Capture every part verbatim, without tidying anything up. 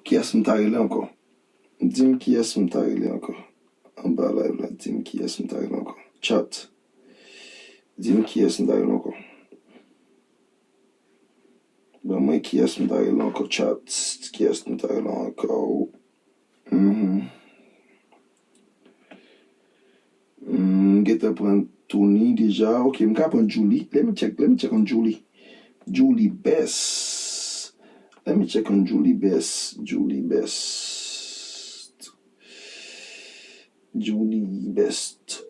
Kiyès m ta rele ankò? Di m kiyès m ta rele ankò. Anba live la, di m kiyès m ta rele ankò. Chat. Di m kiyès m ta rele ankò. Ban mwen kiyès m ta rele ankò, chat. Kiyès m ta rele ankò? Mhm. Hmm, m gentan pran Tony deja. Ok, m ka pran Julie. Let me check, let me check on Julie. Julie Best. Let me check on Julie Best. Julie Best. Julie Best.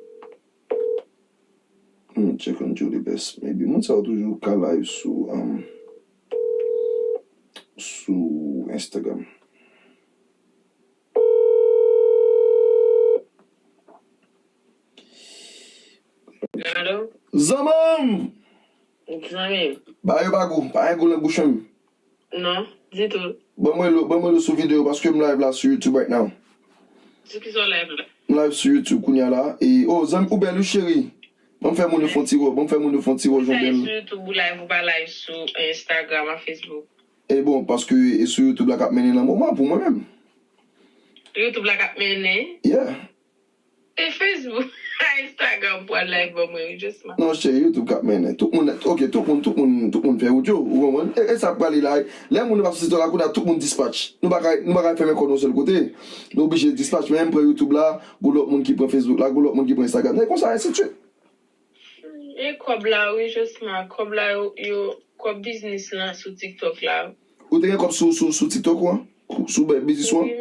Hmm, check on Julie Best. Maybe moun sa yo toujou ka live sou, um, sou Instagram. Alo? Zanmanm! Zanmi. Ba yo pa gou, pa gen gou nan bouch mwen. Non, ditou. Ban mwen lo, ban mwen lo sou videyo, paske m live la sou YouTube right now. Sou ki sa w live la? M live sou YouTube kounya la. E, oh, zanmi, ou bèl, wi, cheri. Ban m fè moun yo fè yon ti wò, ban m fè moun yo fè yon ti wò, jan w bèl. Sou YouTube ou live, ou pa live sou Instagram ak Facebook? E bon, paske e sou YouTube la k ap mennen nan moman pou mwen menm. YouTube la k ap mennen? Yeah. E Facebook, Instagram pral live ban mwen, wi, just man. Non, cheri, YouTube k ap mennen. Tout moun, ok, tout moun, tout moun, tout moun fè wout yo, ou konprann? E, e sa k prale la, lè moun yo pa sou TikTok la, kounye a tout moun dispatch. Nou pa ka, nou pa ka fèmen kò nou yon sèl kote. Nou oblije dispatch, men m pran YouTube la, gon lòt moun ki pran Facebook la, gon lòt moun ki pran Instagram. E konsa, ensi de suite. E kòb la, wi, just man, kòb la, yo, yo, kòb biznis lan sou TikTok la. Ou te gen kòb sou, sou, sou TikTok ou an? Sou be-, biznis ou an?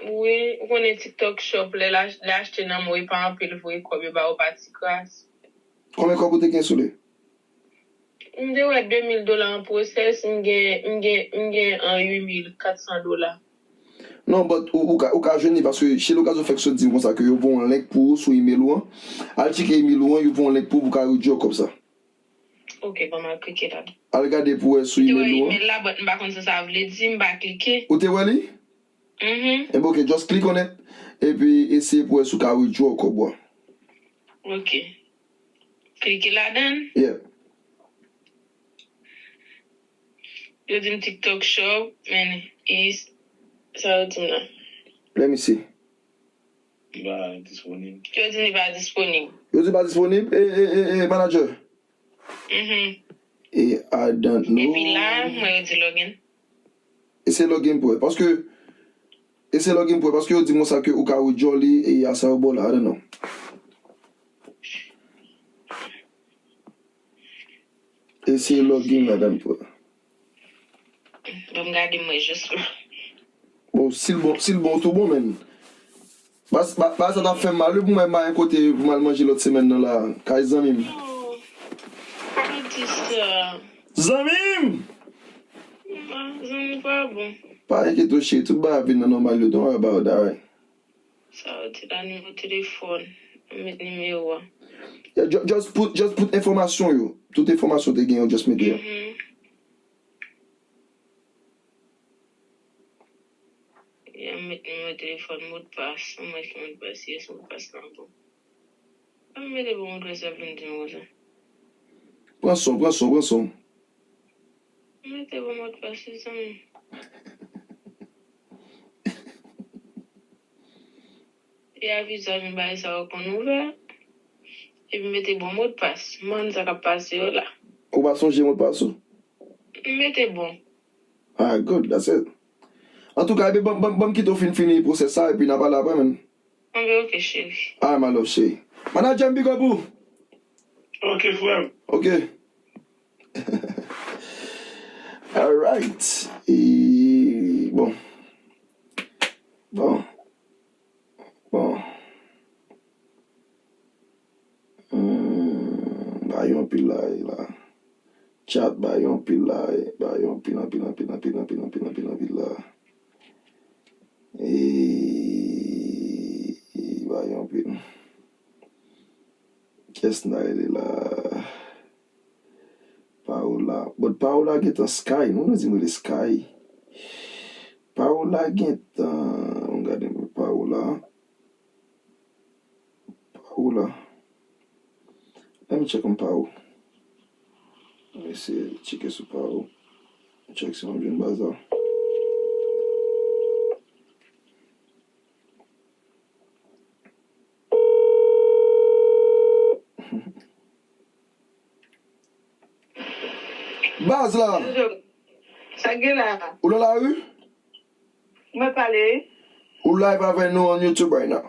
Wi, wi, ou konnen TikTok Shop, lè l ach-, lè achte nan men w, e pa anpil vre kòb yo ba ou, pa ti kras. Konbyen kòb ou te gen sou li? M te wè de mil dola an pwosès, m gen, m gen, m gen an uit mil kat san dola. Non, but ou, ou ka, ou ka jwenn li, paske Shelly Okazo fèk sot di m konsa ke yo voye yon link pou ou sou email ou an. Al tcheke email ou an, yo voye yon link pou ou, pou w ka withdraw kòb sa. Ok, ban m al klike ladan. Al gade pou wè sou email ou an. M te wè email la, but m pa konn sa sa vle di, m pa klike. Ou te wè li? Mhm. Enben, ok, just click on it. Epi eseye pou wè si w ka withdraw kòb ou an. Ok. Klike ladan l. Yeah. Yo di m TikTok Shop, men is, sa yo di m la? Let me see. Li pa disponib. Yo di m li pa disponib. Yo di pa disponib? E, e, e, e, manager. Mhm. E, I don't know. Epi la, mwen yo di login. Eseye login pou wè. Paske, eseye login pou wè. Paske yo di m konsa ke ou ka withdraw li e a sa yo ba w la. I don't know. Eseye login ladan pou wè. Ban m gade mwen jis. Bon, si l bon, si l bon, tou bon, men. Ba, ba, ba sa t ap fè m mal, wi, pou mwen, m pa gen kote pou m al manje lòt semèn nan la, kay zanmi m. Oh, pa di sa. Zanmi m! Non, zanmi pa bon. Pa enkyete w, cheri, tout bagay ap vin nan nòmal yo, don't worry about that, right? Sa yo di la, nimewo telefòn. Mwen met nimewo a. Yeah, ju-, just put, just put enfòmasyon yo. Tout enfòmasyon te gen yo, just mete yo. Mhm. Yeah, mwen met nimewo telefòn, modpas. Mwen wè si modpas, yes, modpas lan bon. An mete bon modpas la vin di m konsa. Pran son, pran son, pran son. Mete bon modpas, wi, zanmi. E a vizaj m bay sa yo konn ouvè. Epi mete bon modpas. Man sa k ap pase yo la. Ou pa sonje modpas ou? M mete bon. Ah, good, that's it. Antouka, epi ban, ban, ban m kite w fin fini pwosès sa, epi n a pale apre, man. Anben, ok, cheri. Alright, my love, cheri. Manager m, big up ou. Ok, frè m. Ok. Alright. E, bon. Bon. Bon. Hmm, ba yo anpil la, la. Chat, ba yo anpil la, ba yo anpil, anpil, anpil la. E, e, ba yo anpil. Kiyès n a rele la? Paola. But Paola gentan Sky. Nou, nou di m rele Sky. Paola gentan. Ann gade m Paola. Paola. Let me check on Pao. Let me see, tcheke sou Pao. Check si m ap jwenn baz la. Baz la. Sa gen la? Ou nan lari? Mwen pale. Ou live avè nou on YouTube right now.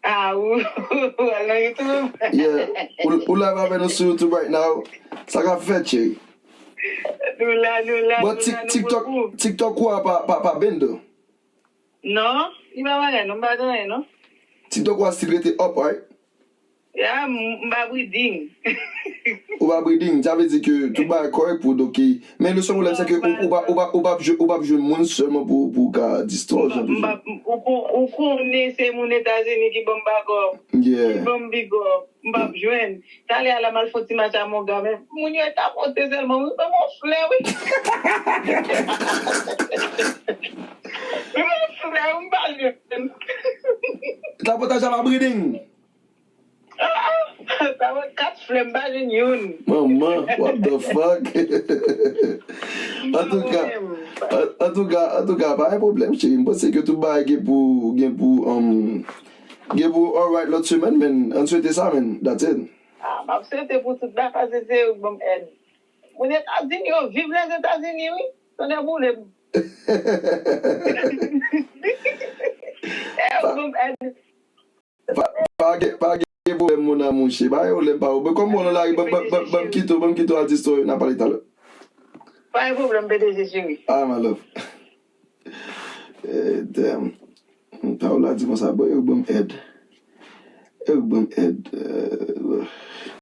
Ah, ou, ou al nan YouTube? Yeah. Ou, ou live avè nou sou YouTube right now. Sa k ap fèt, cheri? Nou la, nou la, bon, nou la, nou TikTok, bokou. TikTok ou a pa, pa, pa bendo? Non, li pa bagay, non, m pa gen anyen, non. TikTok ou a still rete up, right? Ya, m, m pa breeding. Ou pa breeding, sa vle di ke tout bagay kòrèk pou w, donk, men le sèl pwoblèm, se ke ou, ou pa, ou pa, ou pa, ou pa jwenn moun sèlman pou, pou w ka distòy jan de jan. M pa, m pa, ou kon-, ou konnen se moun Etazini ki ban m bakòp, ki ban m bigòp, m p ap jwenn. Talè a la, m al fè yon ti match a Monga, men moun yo tapote sèlman, wi, ban m yon flè, wi. Ban m yon flè, wi, m pa jwenn. Tapotaj a pa breeding. Ah, ah, sa wè kat flè m pa jwenn youn. Manman, what the fuck? Antouka, an-, antouka, antouka, pa gen pwoblèm, cheri. M panse ke tout bagay gen pou, gen pou, um, gen pou alright lòt semèn, men ann swete sa, men. That's it. Ah, m ap swete pou tout bagay, paske se yo k ban m èd. Moun Etazini yo, viv Lèzetazini, wi. Tonnè boule m. E yo k ban m èd. Pa, pa gen, pa gen pwoblèm, mon amour, cheri. Pa gen pwoblèm, pa. Bon, kòm mwen nan lari, ban, ban, ban, ban m kite w, ban m kite w al distòy, n a pale talè. Pa gen pwoblèm, P D G cheri. Ah, my love. Eh, damn. Paola di konsa, bon, yo ban m èd. Yo ban m èd. Eh,